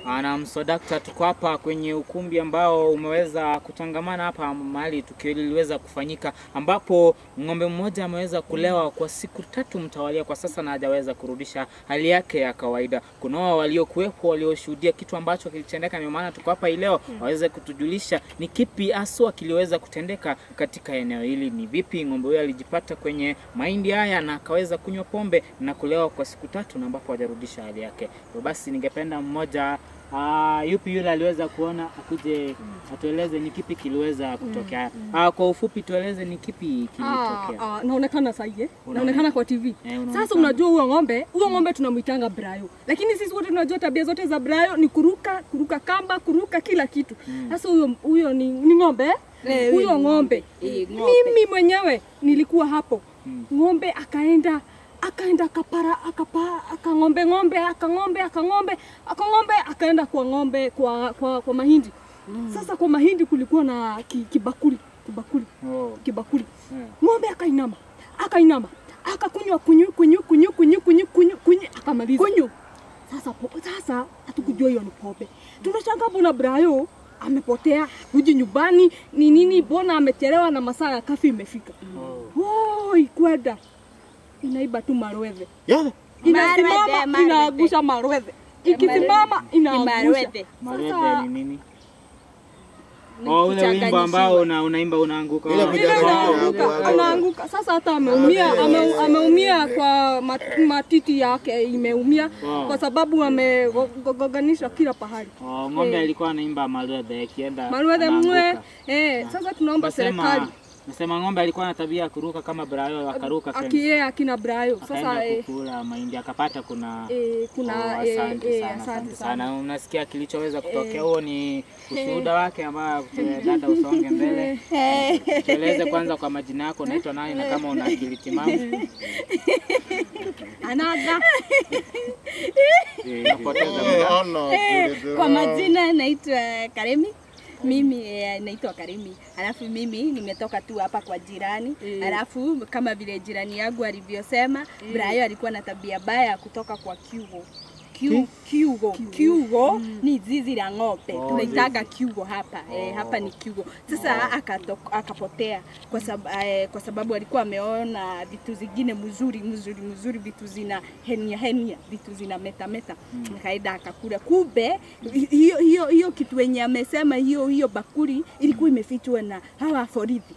Ana msodakta, tuko hapa kwenye ukumbi ambao umeweza kutangamana hapa mahali tukio hili liliweza kufanyika, ambapo ng'ombe mmoja ameweza kulewa kwa siku 3 mtawalia kwa sasa na hajaweza kurudisha hali yake ya kawaida. Kuna waliokuwepo walioshuhudia kitu ambacho kilitendeka, ndio maana tuko hapa leo waweze kutujulisha ni kipi haswa kiliweza kutendeka katika eneo hili, ni vipi ng'ombe huyo alijipata kwenye mahindi haya na akaweza kunywa pombe na kulewa kwa siku 3 na ambapo hajarudisha hali yake. Basi ningependa mmoja yupi yule aliweza kuona akuje atueleze ni kipi kiliweza kutokea. Kwa ufupi tueleze ni kipi kilitokea. Naonekana sasa, naonekana kwa TV. Sasa unajua huyo ng'ombe tunamuitanga Brayo. Lakini sisi wote tunajua tabia zote za Brayo ni kuruka, kuruka kamba, kuruka kila kitu. Sasa huyo ni ng'ombe. Huyo ng'ombe. Mimi mwenyewe nilikuwa hapo. Ng'ombe akaenda akapara akang'ombe akaenda kwa ng'ombe kwa mahindi. Sasa kwa mahindi kulikuwa na kibakuli. Ng'ombe akainama akakunywa kunyu akamaliza kunyu. Sasa hatukujua hiyo ni pombe. Tunashangaa mbona Brayo amepotea kuji nyumbani ni nini, mbona amechelewa na masaa ya kafi imefika. Ikwenda inaiba tu marwethe. Inasimama inaagusha marwethe. Ikisimama inaagusha. Marwethe ni nini? Ule wimbo ambao unaimba unaanguka. Anaanguka. Sasa hata ameumia, ameumia kwa matiti yake imeumia kwa sababu amegoganisha kila pahali. Ng'ombe alikuwa anaimba marwethe akienda. Marwethe mwe. Sasa tunaomba serikali. Nasema ng'ombe alikuwa na tabia ya kuruka kama Brayo, akaruka fence. Akina Brayo. Sasa kukula mahindi akapata kuna asante sana. Unasikia kilichoweza kutokea, huo ni ushuhuda wake ambao dada usonge mbele. Tueleze kwanza kwa majina yako, unaitwa nani na kama una akili timamu. Anaga. Kwa majina naitwa Karemi. Mimi naitwa Karimi. Alafu mimi nimetoka tu hapa kwa jirani. Alafu kama vile jirani yangu alivyosema, Brayo alikuwa na tabia baya kutoka kwa kiugo. Kiugo ni zizi la ng'ombe. Tunaitaga kiugo hapa. Hapa ni kiugo. Sasa akapotea kwa sababu alikuwa ameona vitu zingine mzuri, vitu zina henia, vitu zina meta. Akaenda akakula. Kumbe hiyo kitu yenye amesema hiyo bakuli ilikuwa imefichwa na hawa forithi.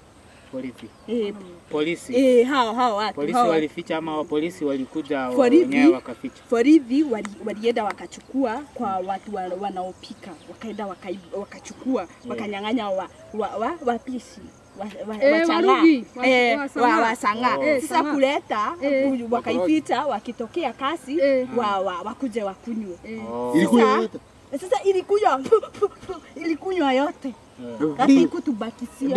Polisi. Hao watu. Polisi walificha ama polisi walikuja wenyewe wakaficha? Forithi walienda wakachukua kwa watu wanaopika. Wakaenda wakachukua, wakanyang'anya wapishi. Wasanga. Sasa kuleta wakaificha, wakitokea kasi wakuje wakunywe. Sasa ilikunywa yote. Haikutubakisia.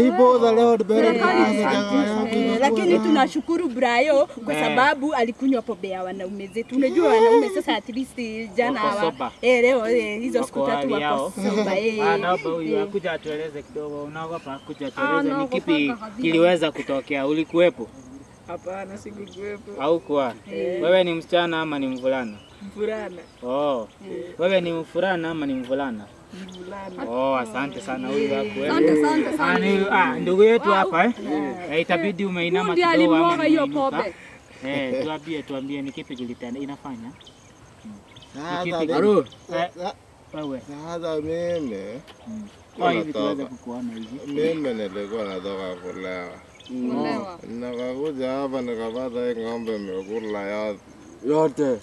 Lakini tunashukuru Brayo kwa sababu alikunywa pombe ya wanaume zetu. Unajua wanaume sasa at least jana leo hizo siku 3 wako soba. Naomba huyu akuja atueleze kidogo. Unaogopa akuja atueleze ni kipi kiliweza kutokea? Ulikuwepo? Hapana, sikukuwepo. Haukuwa. Wewe ni msichana ama ni mvulana? Mvulana. Wewe ni mvulana ama ni mvulana? Asante sana huyu hapo. Asante sana. Ndugu yetu hapa itabidi umeinama kidogo ama hiyo pombe. Tuambie ni kipi kilitenda inafanya? Wewe. Sasa mimi. Kwa hivi tuweze kukuona hivi. Mimi nilikuwa natoka kulewa. Nikakuja hapa nikapata ng'ombe imekula yote. Yote.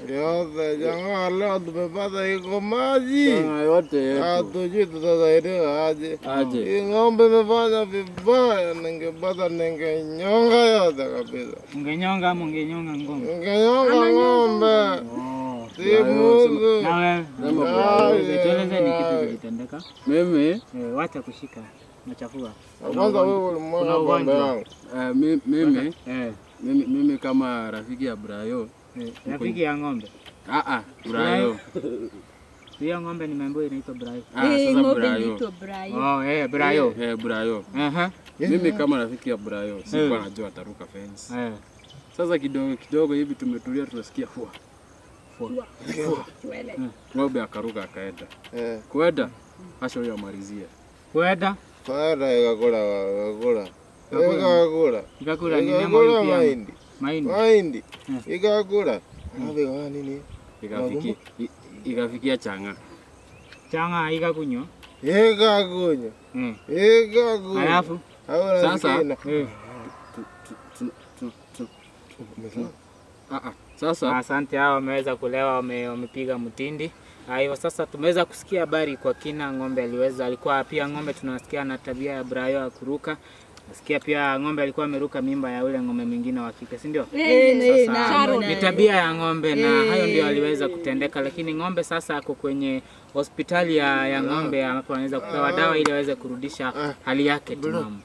Jamaa leo tumepata iko maji. Yote. Hatujui tutasaidiwa aje. Hii ng'ombe imefanya vibaya, ningepata ningenyonga yote kabisa. Ungenyonga ama ungenyonga ng'ombe? Ungenyonga ng'ombe. Si Mungu. Na wewe tueleze ni kitu kilitendeka? Mimi wacha kushika nachafua. Kwanza wewe ulimwaga ng'ombe yangu. Mimi kama rafiki ya Brayo. Rafiki ya ng'ombe? Brayo. Hiyo ng'ombe nimeambiwa inaitwa Brayo. Sasa Brayo. Inaitwa Brayo. Brayo. Brayo. Mimi kama rafiki ya Brayo sikuwa najua ataruka fence. Sasa kidogo kidogo hivi tumetulia tunasikia fua. Fua. Ng'ombe akaruka akaenda. Kwenda acha huyo amalizie. Kwenda Kwenda ikakula ikakula. Ikakula. Ikakula ni nyama Ikakula pia. mahindi. Mahindi. Mahindi. Ikakula. Alafu ikawa nini? Ikafikia chang'aa. Chang'aa ikakunywa. Ikakunywa. Ikakunywa. Alafu Sasa sasa asante, hao wameweza kulewa, wamepiga mtindi. Hivyo sasa tumeweza kusikia habari kwa kina. Ng'ombe alikuwa pia ng'ombe tunasikia na tabia ya Brayo ya kuruka. Nasikia pia ng'ombe alikuwa ameruka mimba ya ule ng'ombe mwingine wa kike, si ndio? Sasa ni tabia ya ng'ombe na hayo ndio aliweza kutendeka, lakini ng'ombe sasa ako kwenye hospitali ya ng'ombe ambapo anaweza kupewa dawa ili aweze kurudisha hali yake timamu.